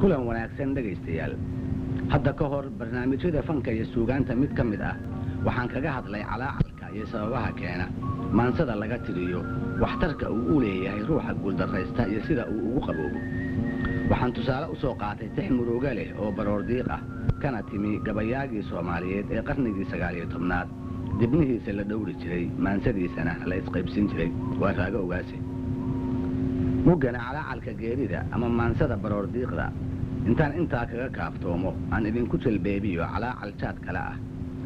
Kulan wanaagsan dhegaystayaal. Hadda ka hor barnaamijyada fanka iyo suugaanta mid ka mid ah waxaan kaga hadlay calaacalka iyo sababaha keena maansada laga tiriyo, waxtarka uu u leeyahay ruuxa guuldarraysta iyo sida uu ugu qaboobo. Waxaan tusaale u soo qaatay tix muruga leh oo baroordiiq ah, kana timi gabayaagii Soomaaliyeed ee qarnigii 19aad dibnihiisa la dhowri jiray, maansadiisana la isqaybsin jiray, waa Raago Ogaase. Muggana calaacalka geerida ama maansada baroordiiqda intaan intaa kaga kaaftoomo, aan idinku jalbeebiyo calaacal jaad kale ah,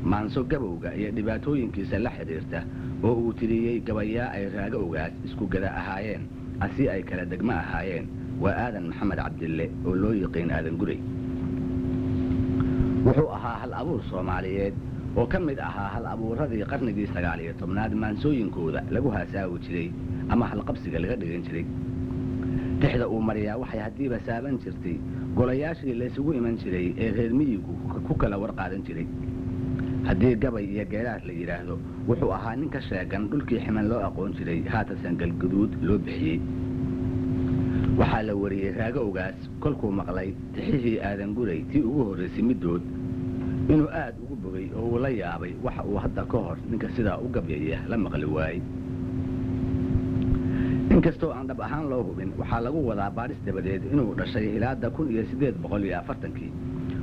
maanso gabowga iyo dhibaatooyinkiisa la xidhiirta oo uu tiriyey gabayaa ay Raago Ogaas isku gada ahaayeen, asi ay kala degmo ahaayeen, waa Aadan Maxamed Cabdille oo loo yiqiin Aadan Gurey. Wuxuu ahaa hal abuur Soomaaliyeed oo ka mid ahaa hal abuuradii qarnigii 19aad maansooyinkooda lagu haasaawi jiray ama halqabsiga laga dhigan jiray. Tixda uu mariyaa waxay haddiiba saaban jirtay golayaashii laysugu iman jiray ee reer miyigu ku kala warqaadan jiray. Haddii gabay iyo geeraar la yidhaahdo, wuxuu ahaa nin ka sheegan dhulkii ximan loo aqoon jiray, haatasan Galguduud loo bixiyey. Waxaa la wariyey Raago Ogaas kolkuu maqlay tixihii Aadan Gurey tii ugu horraysay middood inuu aad ugu bogay oo uu la yaabay waxa uu hadda ka hor ninka sidaa u gabyaya la maqli waayey. Inkastoo aan dhab ahaan loo hubin, waxaa lagu wadaa baadhis dabadeed inuu dhashay hilaadda 1840-kii,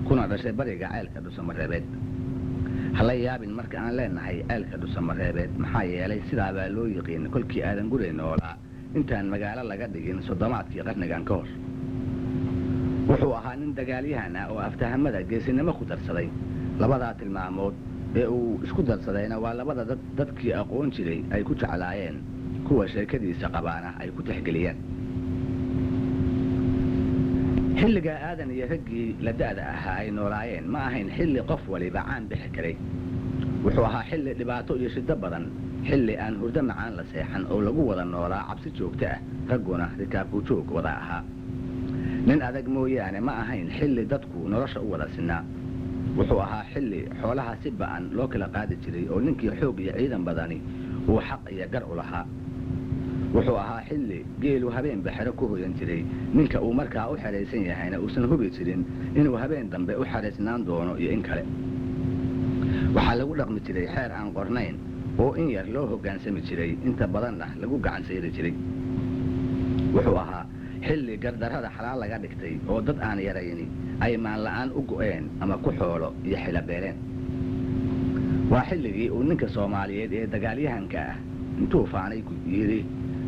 kuna dhashay bariga ceelka Dhusamareebeed. Hala yaabin marka aan leenahay ceelka Dhusamareebeed, maxaa yeelay sidaabaa loo yiqiin kolkii Aadan Gurey noolaa intaan magaalo laga dhigin soddomaadkii qarnigan ka hor. Wuxuu ahaa nin dagaalyahan ah oo aftahamada geesinimo ku darsaday. Labadaa tilmaamood ee uu isku darsadayna waa labada dad dadkii aqoon jiray ay ku jeclaayeen, kuwa sheekadiisa qabaana ay ku tixgeliyeen. Xilligaa Aadan iyo raggii la da'da ahaa ay noolaayeen ma ahayn xilli qof waliba caan bixi karay. Wuxuu ahaa xilli dhibaato iyo shiddo badan, xilli aan hurdo macaan la seexan oo lagu wada noolaa cabsi joogto ah, ragguna rikaabku joog wada ahaa. Nin adag mooyaane ma ahayn xilli dadku nolosha u wada sinaa. Wuxuu ahaa xilli xoolaha si ba'an loo kala qaadi jiray oo ninkii xoog iyo ciidan badani uu xaq iyo gar u lahaa. Wuxuu ahaa xilli geelu habeenba xero ku hoyan jiray, ninka uu markaa u xeraysan yahayna uusan hubi jirin inuu habeen dambe u xeraysnaan doono iyo in kale. Waxaa lagu dhaqmi jiray xeer aan qornayn oo in yar loo hoggaansami jiray, inta badanna lagu gacan sayri jiray. Wuxuu ahaa xilli gardarrada xalaal laga dhigtay oo dad aan yarayni ay maanla'aan u go'een ama ku xoolo iyo xilabeeleen. Waa xilligii uu ninka Soomaaliyeed ee dagaalyahanka ah intuu faanay yidhi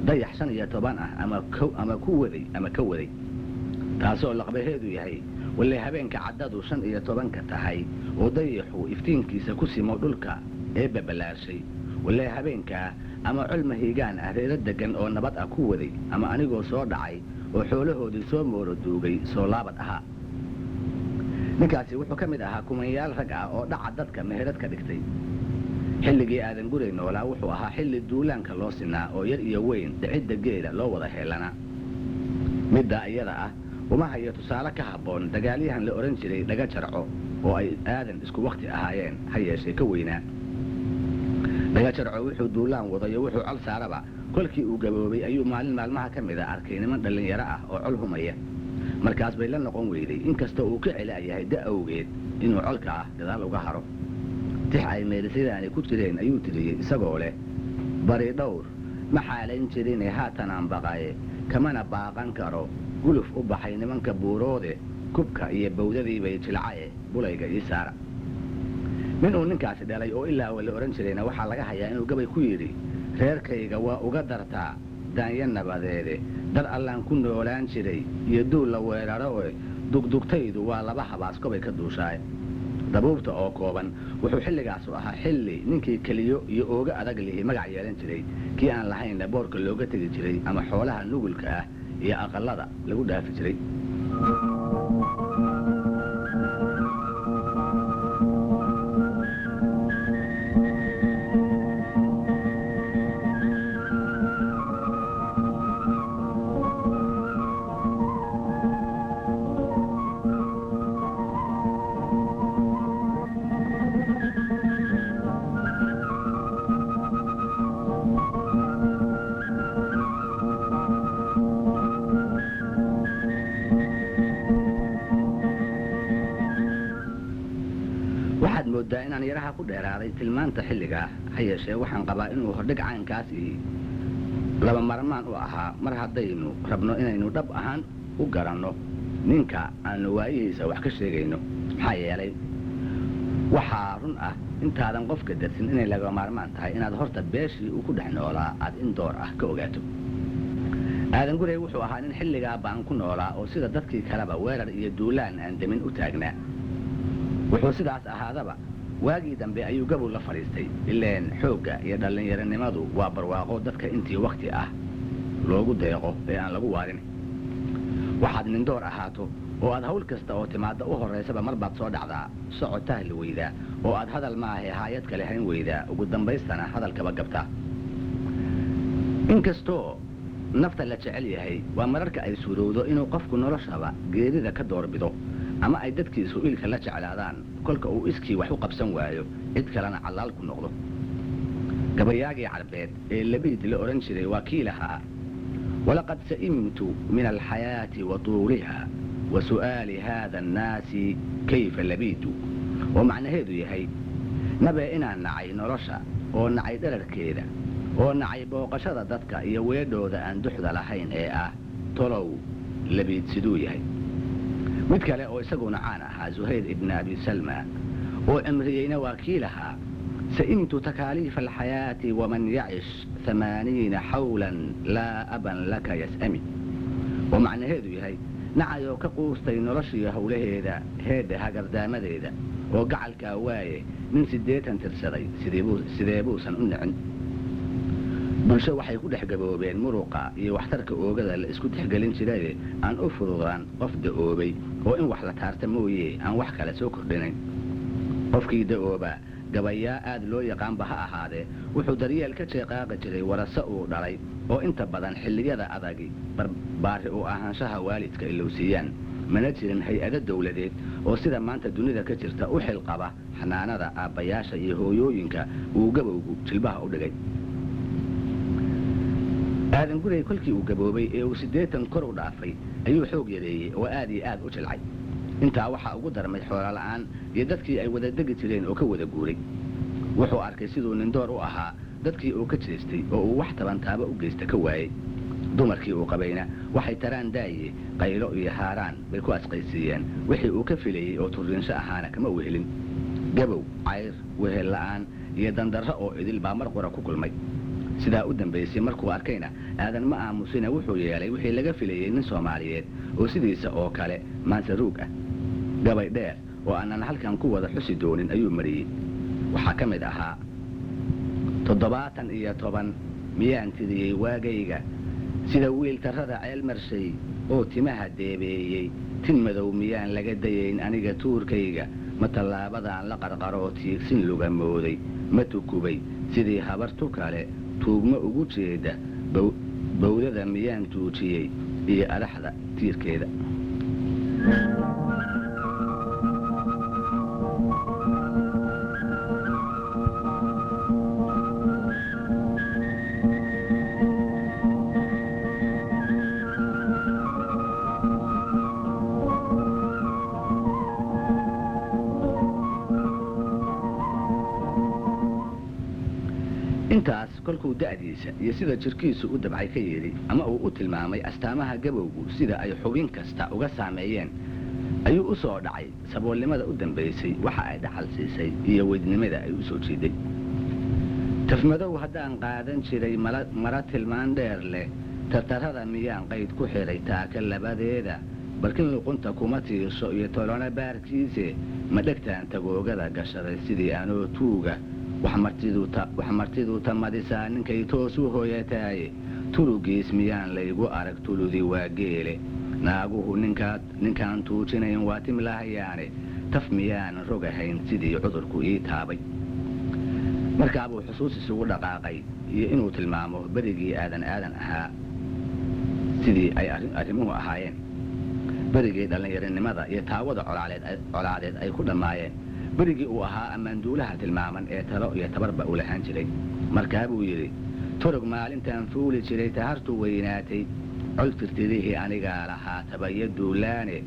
dayax 15 ah ama ku waday ama ka waday, taasoo laqbaheedu yahay walle habeenka caddadu 15-ka tahay oo dayaxu iftiinkiisa ku simo dhulka ee babalaashay, walle habeenkaa ama colma hiigaan ah reero deggan oo nabad ah ku waday, ama anigoo soo dhacay oo xoolahoodii soo mooro duugay soo laabad ahaa. Ninkaasi wuxuu ka mid ahaa kumanyaal rag ah oo dhaca dadka meherad ka dhigtay. Xilligii Aadan Gurey noolaa wuxuu ahaa xilli duulaanka loo sinaa oo yar iyo weyn dhicidda geela loo wada heelanaa. Middaa iyada ah uma hayo tusaale ka habboon dagaalyahan la odhan jiray Dhaga Jarco oo ay Aadan isku wakhti ahaayeen, ha yeeshee ka weynaa. Dhaga Jarco wuxuu duulaan wadayo wuxuu col saaraba kolkii uu gaboobay ayuu maalin maalmaha ka mid a arkay niman dhallinyaro ah oo col humaya. Markaas bay la noqon weyday, inkastoo uu ka celaayahay da awgeed, inuu colka ah gadaal uga haro. Tix ay meelisyadaani ku jireen ayuu tiriyey isagoo leh: bari dhowr ma xaalayn jirine haatanaan baqaye, kamana baaqan karo guluf u baxay nimanka buuroode, kubka iyo bawdadiibay jilcaye, bulayga ii saara. Nin uu ninkaasi dhalay oo ilaawa la odhan jirayna waxaa laga hayaa inuu gabay ku yidhi: reerkayga waa uga dartaa daanya nabadeede, dar allaan ku noolaan jiray iyo duul la weeraro e, dugdugtaydu waa laba habaas kobay ka duushaaye. Dabuubta oo kooban, wuxuu xilligaasu ahaa xilli ninkii keliyo iyo ooga adag lihi magac yeelan jiray, kii aan lahaynna boorka looga tegi jiray ama xoolaha nugulka ah iyo aqallada lagu dhaafi jiray. Waxaad mooddaa inaan yaraha ku dheeraaday tilmaanta xilligaa, ha yeeshee waxaan qabaa inuu hordhig caynkaas ihi laba marmaan u ahaa mar haddaynu rabno inaynu dhab ahaan u garanno ninka aanu waayihiisa wax ka sheegayno. Maxaa yeelay, waxaa run ah intaadan qofka darsin inay laga maarmaan tahay inaad horta beeshii uu ku dhex noolaa aad in door ah ka ogaato. Aadan Gurey wuxuu ahaa nin xilligaa baan ku noolaa oo sida dadkii kaleba weerar iyo duulaan aan demin u taagnaa. Wuxuu sidaas ahaadaba, waagii dambe ayuu gabow la fadhiistay. Ileen xoogga iyo dhallinyaronimadu waa barwaaqo dadka intii wakhti ah loogu deeqo ee aan lagu waarin. Waxaad nindoor ahaato oo aad hawl kasta oo timaadda u horraysaba mar baad soo dhacdaa, socod tahli weydaa, oo aad hadal maahe haayad kale hayn weydaa, ugu dambaystana hadalkaba gabtaa. Inkastoo nafta la jecel yahay, waa mararka ay suurowdo inuu qofku noloshaba geerida ka doorbido ama ay dadkiisu iilka la jeclaadaan kolka uu iskii wax u qabsan waayo, cid kalena callaal ku noqdo. Gabayaagii Carbeed ee Labiid la odhan jiray waa kii lahaa: "Walaqad sa'imtu min alxayaati wa tuuliha wa su'aali haada annaasi kayfa labiidu", oo macnaheedu yahay nabee inaan nacay nolosha oo nacay dherarkeeda oo nacay booqashada dadka iyo weedhooda aan duxda lahayn ee ah tolow Labiid siduu yahay. Mid kale oo isaguna caan ahaa, Zuhayr ibni Abi Salma oo cimriyeyna, waa kii lahaa: "Sa'imtu takaaliifa alxayaati waman yacish 80 xawlan laa aban laka yas'ami", oo macnaheedu yahay nacayoo ka quustay noloshiyo howlaheeda, heedha hagardaamadeeda oo gacalkaa waaye nin 80 tirsaday sidee buusan u nicin. Bulsho waxay ku dhex gaboobeen muruqa iyo waxtarka oogada la isku tixgelin jiraye aan u fududaan qof da'oobay oo in wax la taarta mooye aan wax kale soo kordhinayn. Qofkii da'oobaa, gabayaa aad loo yaqaanba ha ahaadee, wuxuu daryeel ka jeeqaaqi jiray warase uu dhalay oo inta badan xilliyada adagi barbaari u ahaanshaha waalidka ilowsiiyaan. Mana jirin hay-ado dawladeed oo sida maanta dunida ka jirta u xilqaba xanaanada aabbayaasha iyo hooyooyinka uu gabowgu jilbaha u dhigay. Aadan Gurey kolkii uu gaboobay ee uu 80 kor u dhaafay ayuu xoog yareeyey oo aad iyo aad u jilcay. Intaa waxaa ugu darmay xoolola'aan iyo dadkii ay wada degi jireen oo ka wada guuray. Wuxuu arkay siduu nindoor u ahaa dadkii uu ka jeestay oo uu wax tabantaaba u geysta ka waayey. Dumarkii uu qabayna waxay taraan daaye, qaylo iyo haaraan bay ku asqaysiiyeen. Wixii uu ka filayey oo turriinsho ahaana kama wehelin. Gabow, cayr, wehel la'aan iyo dandarro oo idil baa mar qura ku kulmay. Sidaa u dambaysay markuu arkayna Aadan ma aamusina, wuxuu yeelay wixii laga filayey nin Soomaaliyeed oo sidiisa oo kale maansaruug ah. Gabay dheer oo aanan halkan ku wada xusi doonin ayuu mariyey. Waxaa ka mid ahaa: 70 iyo 10 miyaan tiriyey waagayga, sida wiil tarrada ceel marshay oo timaha deebeeyey, tin madow miyaan laga dayayn aniga tuurkayga? Ma tallaabadaan la qarqaroo tiigsin lugamooday? Ma tukubay sidii habartu kale tuugma ugu jeeda? Bawdada miyaan tuujiyey iyo adaxda tiirkeeda? Intaas kolkuu da'diisa iyo sida jirkiisu u dabcay ka yidhi ama uu u tilmaamay astaamaha gabowgu sida ay xubin kasta uga saameeyeen, ayuu u soo dhacay saboolnimada u dambaysay waxa ay dhaxal siisay iyo weydnimada ay u soo jiiday. Tafmadow haddaan qaadan jiray mara tilmaan dheer leh, tartarrada miyaan qayd ku xidhay taaka labadeeda? Barkin luqunta kuma tiirso iyo tolona baarkiise. Ma dhegtaan tagoogada gashaday sidii anoo tuuga? Wax martiduu tamadisaa ninkay toos u hooyataaye. Turugiis miyaan laygu arag tuludi waa geele? Naaguhu ninkaan tuujinayn waa timlahayaane. Taf miyaanan rogahayn sidii cudurku ii taabay? Markaabuu xusuus isugu dhaqaaqay iyo inuu tilmaamo berigii Aadan Aadan ahaa sidii ay arrimuhu ahaayeen, berigii dhallinyarinimada iyo taawada colaadeed ay ku dhammaayeen, berigii uu ahaa ammaanduulaha tilmaaman ee talo iyo tabarba uu lahaan jiray. Markaa buu yidhi: Torog maalintaan fuuli jiray, tahartu weynaatay, col tirtirihii anigaa lahaa tabayo duulaane,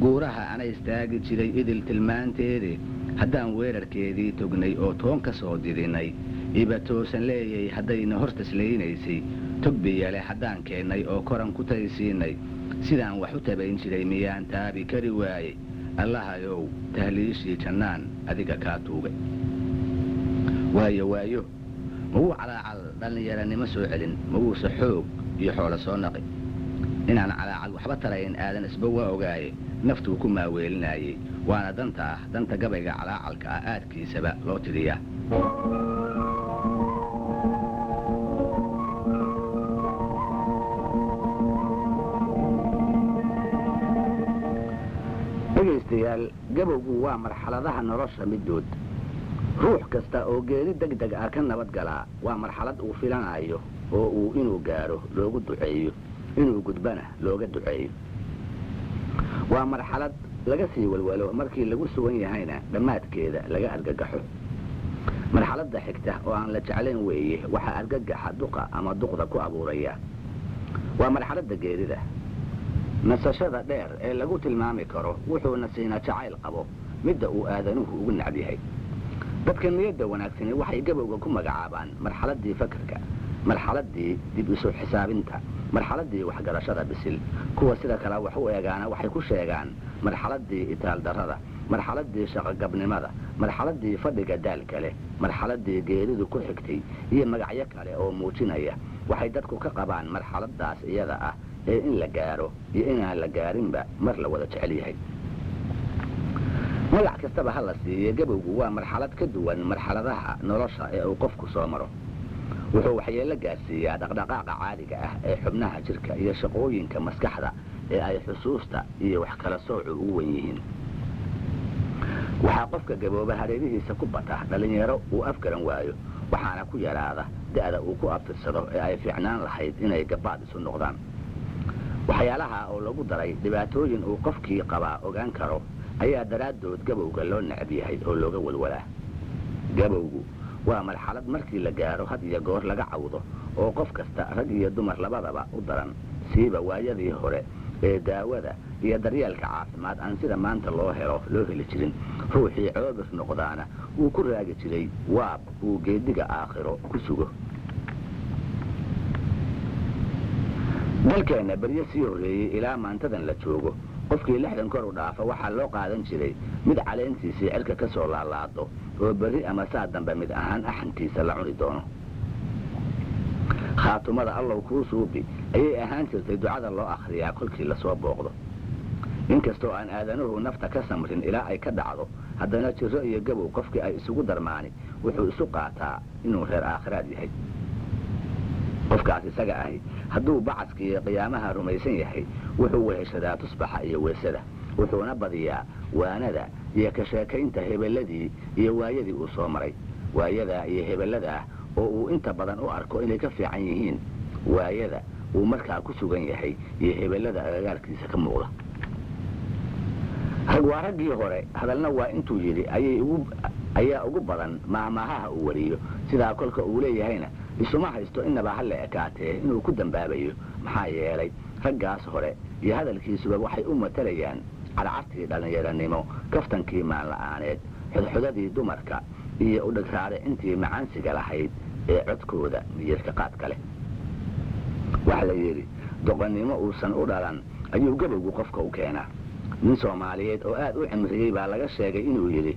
guuraha ana istaagi jiray idil tilmaanteede. Haddaan weerarkeedii tognay oo toon ka soo didinay, ibatoosan leeyay haddayna hortaslaynaysay, togbiyale haddaan keennay oo koran ku taysiinay, sidaan wax u tabayn jiray miyaan taabi kari waayey? Allahayow, tahliishii jannaan adiga kaa tuugay. Waayo waayo, ma wuu calaacal dhallinyaranimo soo celin? Ma wuuse xoog iyo xoolo soo naqi? Inaan calaacal waxba tarayn Aadan isba waa ogaaye, naftuu ku maaweelinaayey. Waana danta ah danta gabayga calaacalka ah aadkiisaba loo tiriyaa. Dhegaystayaal, gabowgu waa marxaladaha nolosha middood. Ruux kasta oo geeri deg deg ah ka nabad galaa waa marxalad uu filanayo oo uu inuu gaaro loogu duceeyo, inuu gudbana looga duceeyo. Waa marxalad laga sii walwalo, markii lagu sugan yahayna dhammaadkeeda laga argagaxo. Marxaladda xigta oo aan la jeclayn weeye waxaa argagaxa duqa ama duqda ku abuuraya. Waa marxaladda geerida. Nasashada dheer ee lagu tilmaami karo wuxuuna siina jacayl qabo midda uu aadanuhu ugu nacab yahay. Dadka niyadda wanaagsani waxay gabowga ku magacaabaan marxaladdii fakarka, marxaladdii dib isu xisaabinta, marxaladdii waxgarashada bisil. Kuwa sida kale wax u eegaana waxay ku sheegaan marxaladdii itaaldarrada, marxaladdii shaqogabnimada, marxaladdii fadhiga daalka leh, marxaladdii geeridu ku xigtay, iyo magacyo kale oo muujinaya waxay dadku ka qabaan marxaladdaas iyada ah ee in la gaaro iyo inaan la gaarinba mar la wada jecel yahay. Magac kastaba ha la siiye, gabowgu waa marxalad ka duwan marxaladaha nolosha ee uu qofku soo maro. Wuxuu waxyeello gaarsiiyaa dhaqdhaqaaqa caadiga ah ee xubnaha jirka iyo shaqooyinka maskaxda ee ay xusuusta iyo wax kala soocu ugu wen yihiin. Waxaa qofka gabooba hareerihiisa ku bata dhallinyaro uu afgaran waayo, waxaana ku yaraada da'da uu ku abtirsado ee ay fiicnaan lahayd inay gabaad isu noqdaan. Waxyaalaha oo lagu daray dhibaatooyin uu qofkii qabaa ogaan karo ayaa daraaddood gabowga loo necab yahay oo looga walwalaa. Gabowgu waa marxalad markii la gaaro had iyo goor laga cawdo oo qof kasta, rag iyo dumar labadaba, u daran, siiba waayadii hore ee daawada iyo daryeelka caafimaad aan sida maanta loo helo loo heli jirin. Ruuxii coobir noqdaana wuu ku raagi jiray waab uu geediga aakhiro ku sugo. Dalkeenna beryo sii horreeyey ilaa maantadan la joogo, qofkii 60 kor u dhaafa waxaa loo qaadan jiray mid caleentiisii cirka ka soo laalaado oo berri ama saa dambe mid ahaan axankiisa la cuni doono. "Khaatumada Allow kuu suubi" ayay ahaan jirtay ducada loo akhriyaa kolkii lasoo booqdo. Inkastoo aan aadanuhu nafta ka samrin ilaa ay ka dhacdo, haddana jiro iyo gabow qofkii ay isugu darmaani wuxuu isu qaataa inuu reer aakhiraad yahay. Qofkaas isaga ahi hadduu bacaska iyo qiyaamaha rumaysan yahay, wuxuu weheshadaa tusbaxa iyo weesada, wuxuuna badiyaa waanada iyo ka sheekaynta hebeladii iyo waayadii uu soo maray, waayadaa iyo hebeladaa oo uu inta badan u arko inay ka fiican yihiin waayada uu markaa ku sugan yahay iyo hebelada agagaarkiisa ka muuqda. Rag waa raggii hore, hadalna waa intuu yidhi ayay ugu ayaa ugu badan maahmaahaha uu wariyo. Sidaa kolka uu leeyahayna isuma haysto inaba ha la ekaatee inuu ku dambaabayo, maxaa yeelay raggaas hore iyo hadalkiisuba waxay u matalayaan carcartii dhallinyaranimo, kaftankii maanla'aaneed, xudxudadii dumarka iyo udhagraaricintii macaansiga lahayd ee codkooda miyirka qaadka leh. Waxa la yidhi doqonnimo uusan u dhalan ayuu gabowgu qofka u keenaa. Nin Soomaaliyeed oo aad u cimriyey baa laga sheegay inuu yidhi: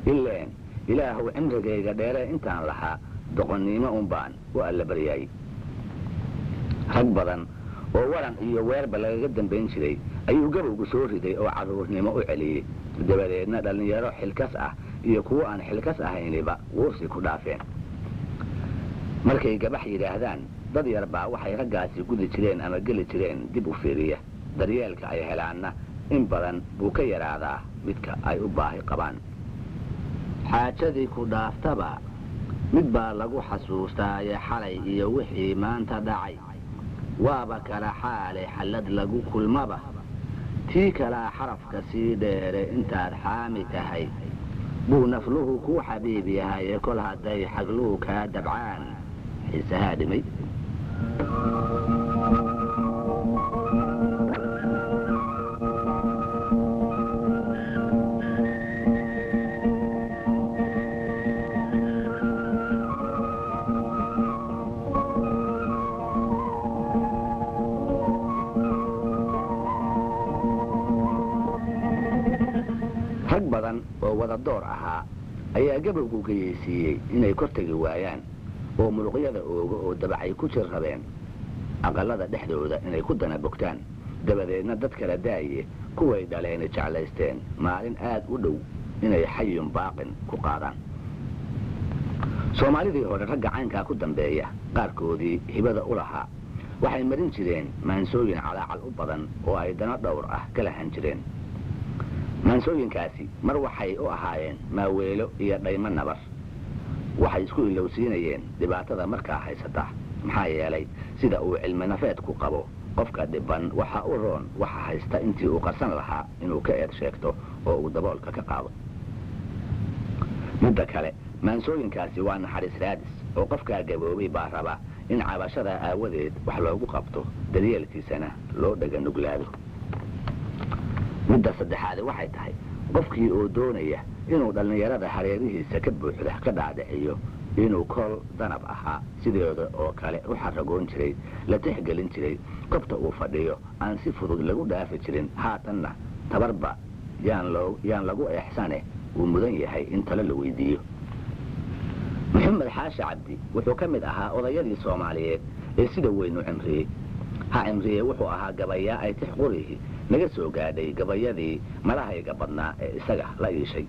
"Ileen Ilaahow, cimrigayga dheeree intaan lahaa doqonnimo un baan u allabaryaayey." Rag badan oo waran iyo weerba lagaga dambayn jiray ayuu gabowgu soo riday oo carruurnimo u celiyey. Dabadeedna dhallinyaro xilkas ah iyo kuwo aan xilkas ahayniba wuursi ku dhaafeen. Markay gabax yidhaahdaan, dad yar baa waxay raggaasi gudi jireen ama geli jireen dib u fiiriya. Daryeelka ay helaanna in badan buu ka yaraadaa midka ay u baahi qabaan. Xaajadii ku dhaaftaba mid baa lagu xasuustaaye, xalay iyo wixii maanta dhacay waaba kala xaale. Xallad lagu kulmaba tii kalaa xarafka sii dheere. Intaad xaami tahay buu nafluhu kuu xabiib yahaye, kol hadday xagluhu kaa dabcaan xiisahaa dhimay. badan oo wada door ahaa ayaa gabowgu geyeysiiyey inay kor tegi waayaan oo muruqyada ooga oo dabacay ku jir rabeen aqallada dhexdooda inay ku dana bogtaan, dabadeedna dad kala daaye kuway dhaleeni jeclaysteen maalin aad u dhow inay xayun baaqin ku qaadaan. Soomaalidii hore ragga caynkaa ku dambeeya qaarkoodii hibada u lahaa waxay marin jireen maansooyin calaacal u badan oo ay dano dhowr ah ka lahan jireen. Maansooyinkaasi mar waxay u ahaayeen maaweelo iyo dhaymo nabar. Waxay isku ilowsiinayeen dhibaatada markaa haysata, maxaa yeelay sida uu cilmi nafeedku qabo qofka dhiban waxa u roon waxa haysta intii uu qarsan lahaa inuu ka eed sheegto oo uu daboolka ka qaado. Midda kale, maansooyinkaasi waa naxariis raadis oo qofkaa gaboobay baa raba in cabashada aawadeed wax loogu qabto, daryeelkiisana loo dhaga nuglaado. Midda saddexaadi waxay tahay qofkii oo doonaya inuu dhallinyarada hareerihiisa ka buuxda ka dhaadhiciyo inuu kol danab ahaa, sideeda oo kale u xaragoon jiray, la tixgelin jiray, kobta uu fadhiyo aan si fudud lagu dhaafi jirin, haatanna tabarba yaan lagu eexsane uu mudan yahay in talo la weydiiyo. Maxamed Xaashi Cabdi wuxuu ka mid ahaa odayadii Soomaaliyeed ee sida weyn u cimriyey. Ha cimriye, wuxuu ahaa gabayaa ay tix qurihii naga soo gaadhay gabayadii malahayga badnaa ee isaga la iishay.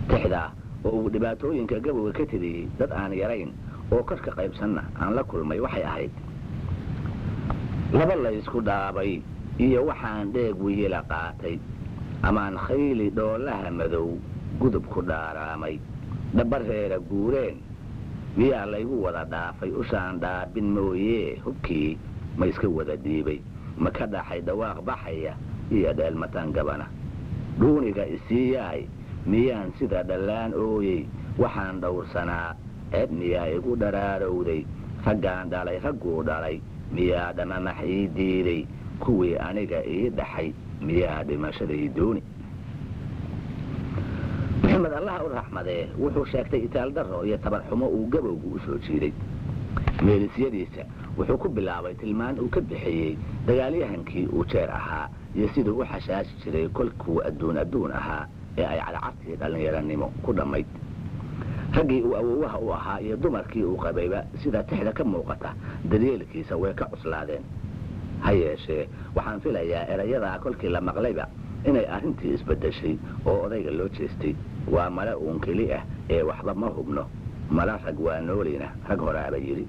Tixdaa oo uu dhibaatooyinka gabowga ka tiriyey dad aan yarayn oo korka qaybsanna aan la kulmay waxay ahayd: laba la ysku dhaabay iyo waxaan dheeg wiyila qaatay, amaan khayli dhoolaha madow gudub ku dhaaraamay, dhabareera guureen miyaa laygu wada dhaafay, ushaan dhaabin mooyee hubkii ma iska wada dhiibay, ma ka dhaxay dhawaaq baxaya iyo dheelmataan gabana, dhuuniga isiiyaay miyaan sida dhallaan ooyey, waxaan dhowrsanaa ceeb miyaa igu dharaarowday, raggaan dhalay ragguu dhalay miyaa dhamamax ii diiday, kuwii aniga ii dhaxay miyaa dhimashaday dooni. Maxamed Allaha u raxmadee wuxuu sheegtay itaaldarro iyo tabarxumo uu gabowgu u soo jiiday. Meelisyadiisa wuxuu ku bilaabay tilmaan uu ka bixiyey dagaalyahankii uu jeer ahaa iyo siduu u xashaashi jiray kolkuu adduun adduun ahaa ee ay cadcartii dhallinyaranimo ku dhammayd. Raggii uu awowaha u ahaa iyo dumarkii uu qabayba sida tixda ka muuqata daryeelkiisa way ka cuslaadeen. Ha yeeshee waxaan filayaa erayadaa kolkii la maqlayba inay arrintii isbeddeshay oo odayga loo jeestay. Waa male uun keli ah ee waxba ma hubno, mala rag waa noolina rag horaaba yidhi.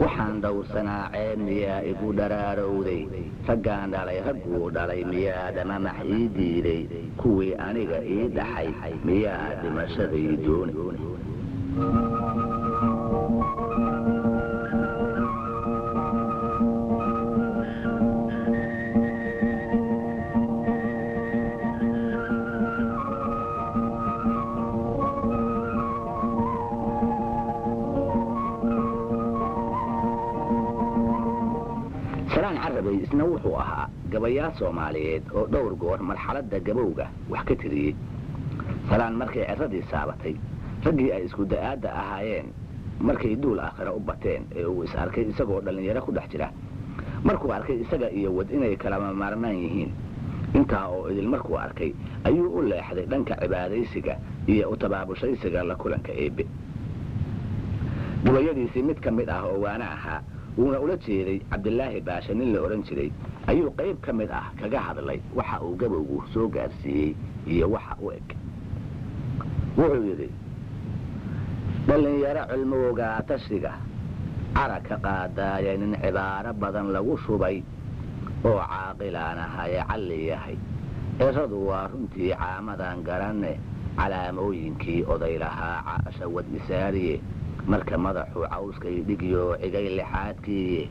Waxaan dhowrsanaa ceeb miyaa igu dharaarowday, raggaan dhalay ragguu dhalay miyaa dhamamax ii diiday, kuwii aniga ii dhaxay miyaa dhimashaday dooni. Salaan Carabay isna wuxuu ahaa gabayaa Soomaaliyeed oo dhowr goor marxaladda gabowga wax ka tiriyey. Salaan markay ciradii saabatay, raggii ay isku da'aadda ahaayeen markay duul aakhira u bateen ee uu is arkay isagoo dhallinyaro ku dhex jira, markuu arkay isaga iyo wad inay kalama maarmaan yihiin, intaa oo idil markuu arkay ayuu u leexday dhanka cibaadaysiga iyo u tabaabushaysiga la kulanka Eebbe. Gabayadiisii mid ka mid ah oo waana ahaa wuuna ula jeeday Cabdilaahi Baashe nin la odhan jiray ayuu qayb ka mid ah kaga hadlay waxa uu gabowgu soo gaarsiiyey iyo waxa u eg. Wuxuu yidhi: dhallinyaro cilmoogaa tashiga cara ka qaadaaya, nin cibaaro badan lagu shubay oo caaqilaan ahaye calli yahay, ciradu waa runtii caamadan garanne, calaamooyinkii oday lahaa caasha wad isaariye, marka madaxu cawskay dhigyo cigay lixaadkiiye,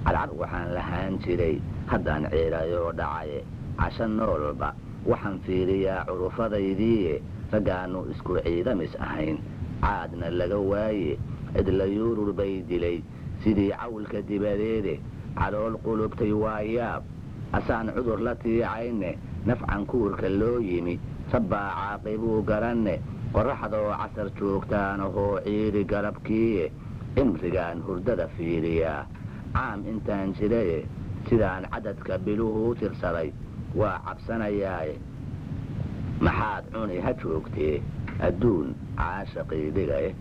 cadcad waxaan lahaan jiray haddaan ciirayoo dhacaye, casho noolba waxaan fiiriyaa curufadaydiiye, raggaannu isku ciidamis ahayn caadna laga waaye, cidla yuurur bay dilay sidii cawlka dibadeede, calool qulubtay waa yaab asaan cudur la tiicayne, nafcan kuurka loo yimi rabbaa caaqibuu garanne, qorraxdoo casar joogtaanahoo ciiri garabkiiye, cimrigaan hurdada fiiriyaa caam intaan jiraye, sidaan cadadka biluhu tirsaday waa cabsanayaaye, Maxaad cuni ha joogtee, adduun caashaqii dhigae.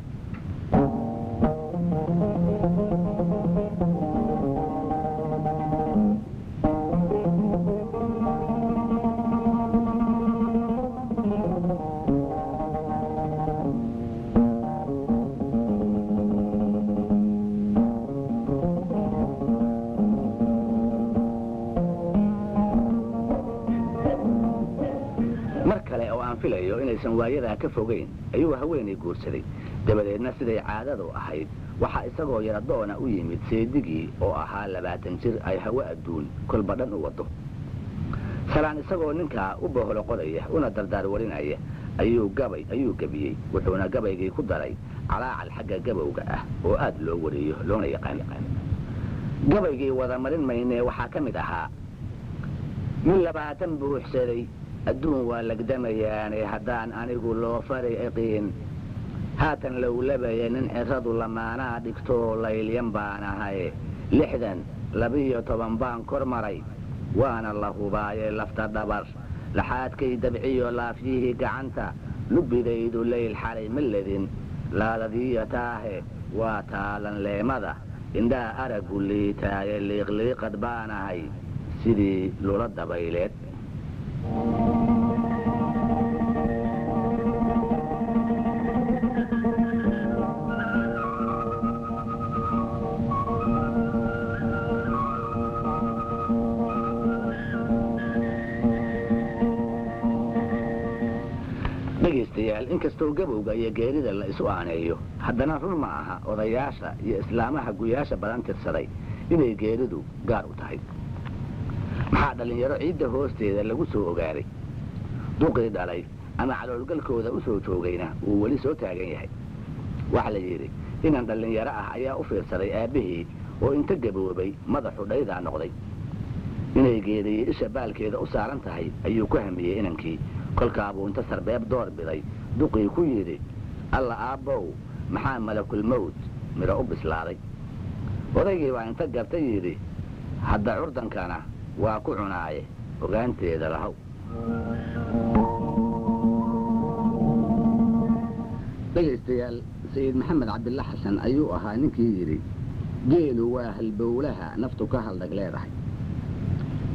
Mar kale oo aan filayo inaysan waayadaa ka fogayn ayuu haweenay guursaday. Dabadeedna siday caadadu ahayd, waxaa isagoo yaradoona u yimid seedigii oo ahaa 20 jir ay hawo adduun kolba dhan u waddo. Salaan isagoo ninkaa u boholoqodaya una dardaar warinaya ayuu gabay ayuu gebiyey, wuxuuna gabaygii ku daray calaacal xagga gabowga ah oo aad loo wariyo loona yaqaan. Gabaygii wada marin maynee, waxaa ka mid ahaa: "Nin 20 buuxsaday adduun waa lagdamayaane, haddaan anigu loo fari iqiin haatan lowlabaya, nin ciradu lamaanaa dhigtoo laylyan baan ahay. 62 baan kor maray, waana la hubaaye. Lafta dhabar laxaadkay dabciyo laafyihii gacanta, lubidaydu layl xalay ma ledin. Laadadiiyo taahe waa taalan leemada, indhaha araggu liitaaye, liiqliiqad baan ahay sidii lula dabayleed." Dhegaystayaal, inkastoo gabowga iyo geerida la isu aaneeyo, haddana run ma aha odayaasha iyo islaamaha guyaasha badan tirsaday inay geeridu gaar u tahay. Maxaa dhallinyaro ciidda hoosteeda lagu soo ogaaday, duqii dhalay ama caloolgalkooda u soo joogayna uu weli soo taagan yahay? Waxaa la yidhi inan dhallinyaro ah ayaa u fiirsaday aabbihii oo inta gaboobay madaxu dhaydaa noqday. Inay geeriyey isha baalkeeda u saaran tahay ayuu ku hamiyey inankii. Kolkaabuu inta sarbeeb door biday duqii ku yidhi: "Alla aabbow, maxaa malakulmawd midho u bislaaday?" Odaygii baa inta gartay yidhi: "Hadda curdankana waa ku cunaaye, ogaanteeda lahow." Dhegaystayaal, Sayid Maxamed Cabdilla Xasan ayuu ahaa ninkii yidhi: "Geelu waa halbowlaha naftu ka haldhag leedahay."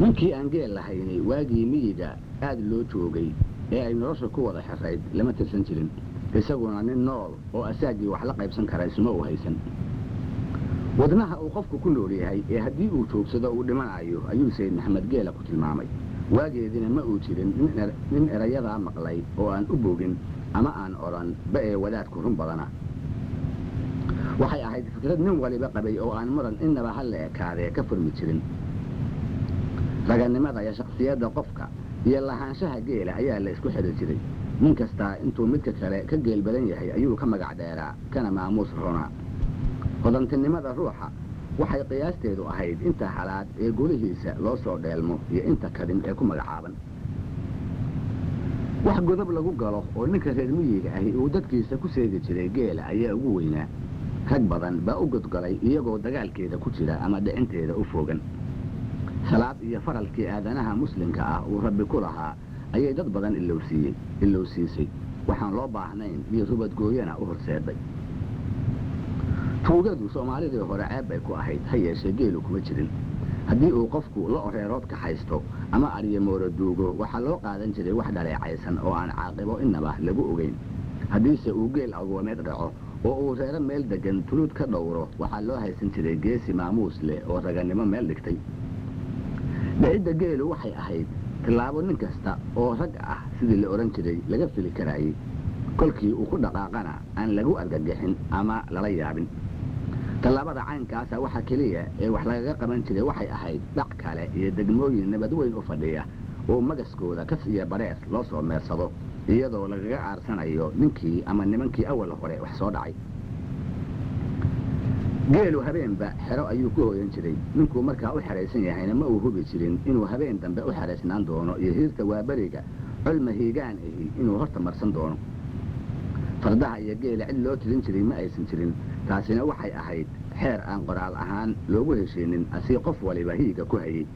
Ninkii aan geel lahayni waagii miyiga aad loo joogay ee ay nolosha ku wada xirayd lama tirsan jirin, isaguna nin nool oo asaaggii wax la qaybsan kara isuma u haysan. Wadnaha uu qofku ku nool yahay ee haddii uu joogsado uu dhimanayo ayuu Sayid Maxamed geela ku tilmaamay. Waageedina ma uu jirin nin erayadaa maqlay oo aan u bogin ama aan odhan ba ee wadaadku run badana. Waxay ahayd fikrad nin waliba qabay oo aan muran innaba ha la ekaadee ka furmi jirin. Raganimada iyo shakhsiyadda qofka iyo lahaanshaha geela ayaa la isku xidhi jiray. Nin kastaa intuu midka kale ka geel badan yahay ayuu ka magac dheeraa kana maamuus ronaa. Hodantinimada ruuxa waxay qiyaasteedu ahayd inta halaad ee golihiisa loo soo dheelmo iyo inta kadin ee ku magacaaban. Wax godob lagu galo oo ninka reer miyiga ahi uu dadkiisa ku seegi jiray geela ayaa ugu weynaa. Rag badan baa u godgalay iyagoo dagaalkeeda ku jira ama dhicinteeda u foogan. Salaad iyo faralkii aadanaha muslimka ah uu Rabbi ku lahaa ayay dad badan ilowsiiyey ilowsiisay, waxaan loo baahnayn iyo rubadgooyana u horseeday. Tuugadu Soomaalidii hore ceeb bay ku ahayd, ha yeeshee geelu kuma jirin. Haddii uu qofku la oreerood kaxaysto ama aryo mooro duugo, waxaa loo qaadan jiray wax dhaleecaysan oo aan caaqibo innaba lagu ogeyn. Haddiise uu geel agoomeed dhaco oo uu reero meel deggan tuluud ka dhowro, waxaa loo haysan jiray geesi maamuus leh oo ragannimo meel dhigtay. Dhicidda geelu waxay ahayd tallaabo nin kasta oo rag ah, sidii la odhan jiray, laga fili karaayey. Kolkii uu ku dhaqaaqana aan lagu argagixin ama lala yaabin. Tallaabada caynkaasa waxa keliya ee wax lagaga qaban jiray waxay ahayd dhac kale iyo degmooyin nabad weyn u fadhiya oo magaskooda kas iyo bareer loo soo meersado, iyadoo lagaga aarsanayo ninkii ama nimankii awal hore wax soo dhacay. Geelu habeenba xero ayuu ku hoyan jiray. Ninkuu markaa u xeraysan yahayna ma uu hubi jirin inuu habeen dambe u xeraysnaan doono iyo hiirta waaberiga colma hiigaan ahi inuu horta marsan doono. Fardaha iyo geela cid loo tirin jiray ma aysan jirin. Taasina waxay ahayd xeer aan qoraal ahaan loogu heshiinin, asii qof waliba hiiga ku hayay.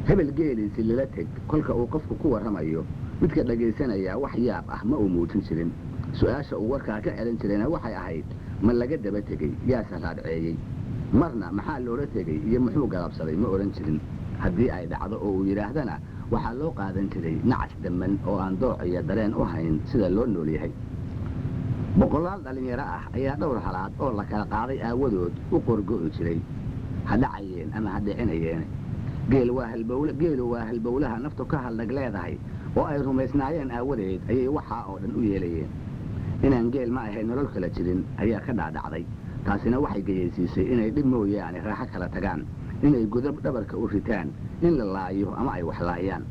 Hebel geeliisi lala teg kolka uu qofku ku warramayo Midka dhagaysanayaa wax yaab ah ma uu muujin jirin. Su-aasha uu warkaa ka celin jirayna waxay ahayd, ma laga daba tegey? Yaase raadceeyey? Marna maxaa loola tegey iyo muxuu galabsaday ma odhan jirin. Haddii ay dhacdo oo uu yidhaahdana, waxaa loo qaadan jiray nacas damman oo aan dooc iyo dareen u hayn sida loo nool yahay. Boqolaal dhallinyaro ah ayaa dhowr halaad oo la kala qaaday aawadood u qorgo'i jiray, ha dhacayeen ama ha dhicinayeen. Geel waa halbowle, geelu waa halbowlaha naftu ka haldhag leedahay oo ay rumaysnaayeen aawadeed ayay waxaa oo dhan u yeelayeen. Inaan geel ma ahayn nolol kala jirin ayaa ka dhaadhacday. Taasina waxay geyaysiisay inay dhib mooyaane raaxo kala tagaan, inay godab dhabarka u ritaan, in la laayo ama ay wax laayaan.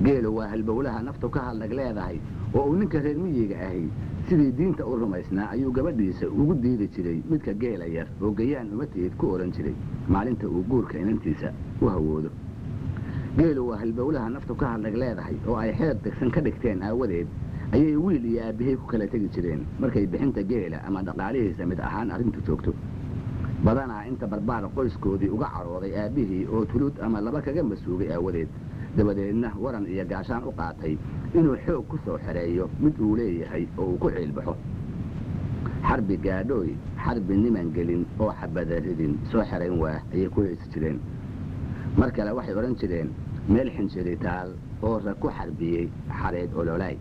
Geelu waa halbowlaha naftu ka haldhag leedahay oo uu ninka reer miyiga ahi sidii diinta u rumaysnaa ayuu gabadhiisa ugu diidi jiray midka geela yar oo gayaan umatihid ku odhan jiray maalinta uu guurka inantiisa u hawoodo. Geelu waa halbowlaha naftu ka haldhag leedahay oo ay xeer degsan ka dhigteen aawadeed ayay wiil iyo aabbihii ku kala tegi jireen markay bixinta geela ama dhaqaalihiisa mid ahaan arrintu joogto. Badanaa inta barbaar qoyskoodii uga carooday aabbihii oo tulud ama laba kaga masuugay aawadeed, dabadeedna waran iyo gaashaan u qaatay inuu xoog ku soo xereeyo mid uu leeyahay oo uu ku ciilbaxo. Xarbi gaadhooy, xarbi niman gelin oo xabada ridin soo xerayn waah, ayay ku heesi jireen. Mar kale waxay odhan jireen, meel xinjiritaal oo rag ku xarbiyey xareed ololaay.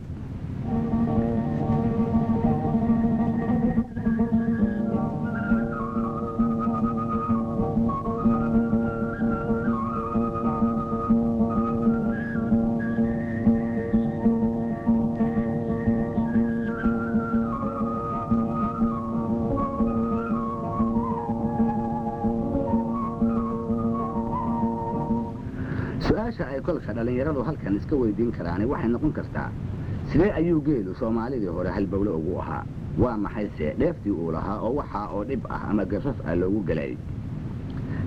Su-aasha ay kolka dhallinyaradu halkan iska weydiin karaani waxay noqon kartaa, sidee ayuu geelu Soomaalidii hore halbowle ugu ahaa? Waa maxayse dheeftii uu lahaa oo waxaa oo dhib ah ama gafaf ah loogu gelayay?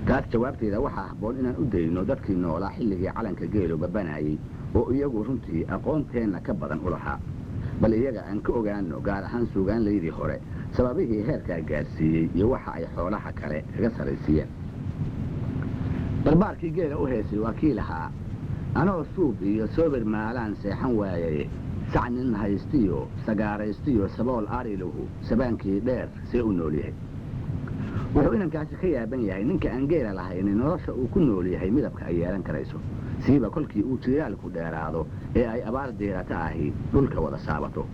Taas jawaabteeda waxaa habboon inaan u dayno dadkii noolaa xilligii calanka geelu babanayey oo iyagu runtii aqoonteenna ka badan u lahaa. Bal iyaga aan ka ogaano, gaar ahaan suugaanlaydii hore, sababihii heerkaa gaadhsiiyey iyo waxa ay xoolaha kale kaga saraysiiyeen. Barbaarkii geela u heesay waa kii lahaa, anoo suub iyo soobir maalaan seexan waayaye, sac nin haystiyo sagaaraystiyo sabool ariluhu sabaankii dheer see u nool yahay. Wuxuu inankaasi ka yaaban yahay ninka aan geela lahaynin nolosha uu ku nool yahay midabka ay yeelan karayso, siiba kolkii uu jiiraalku dheeraado ee ay abaar diirata ahi dhulka wada saabato.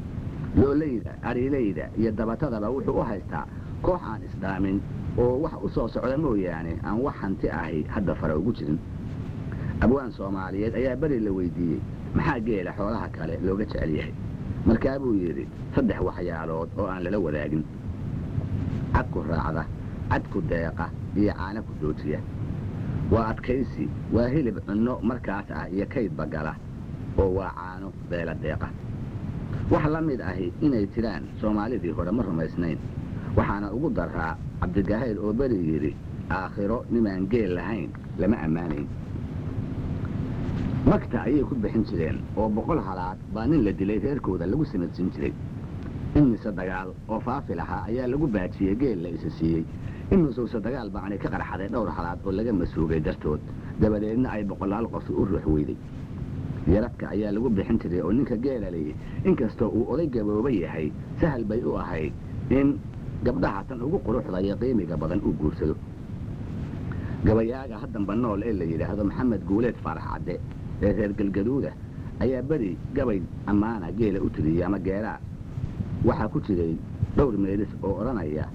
Loolayda, ariilayda iyo dabatadaba wuxuu u haystaa koox aan isdhaamin oo wax u soo socda mooyaane aan wax hanti ahi hadda fara ugu jirin. Abwaan Soomaaliyeed ayaa beri la weydiiyey, maxaa geela xoolaha kale looga jecel yahay? Markaa buu yidhi, saddex waxyaalood oo aan lala wadaagin: cadku raacda, cadku deeqa iyo caana ku joojiya. Waa adkaysi, waa hilib cunno markaas ah iyo kaydba gala, oo waa caano beela deeqa. Wax la mid ahi inay jiraan Soomaalidii hore ma rumaysnayn. Waxaana ugu daraa Cabdigahayl oo beri yidhi, aakhiro nimaan geel lahayn lama ammaanayn. Magta ayay ku bixin jireen oo 100 halaad baa nin la dilay reerkooda lagu samadsin jiray. Imise dagaal oo faafi lahaa ayaa lagu baajiyey geel la isa siiyey? Imisuuse dagaal baani ka qarxaday dhowr halaad oo laga masuugay dartood, dabadeedna ay boqolaal qof u ruux weyday? Yaradka ayaa lagu bixin jiray oo ninka geela leeyay, inkastoo uu oday gabooba yahay, sahal bay u ahayd in gabdhaha tan ugu quruxda iyo qiimiga badan uu guursado. Gabayaaga haddanba nool ee la yidhaahdo Maxamed Guuleed Faarax Cadde ee reer Galgaduuda ayaa beri gabay ammaana geela u tiriyey ama geeraa. Waxaa ku jiray dhowr meelis oo odhanaya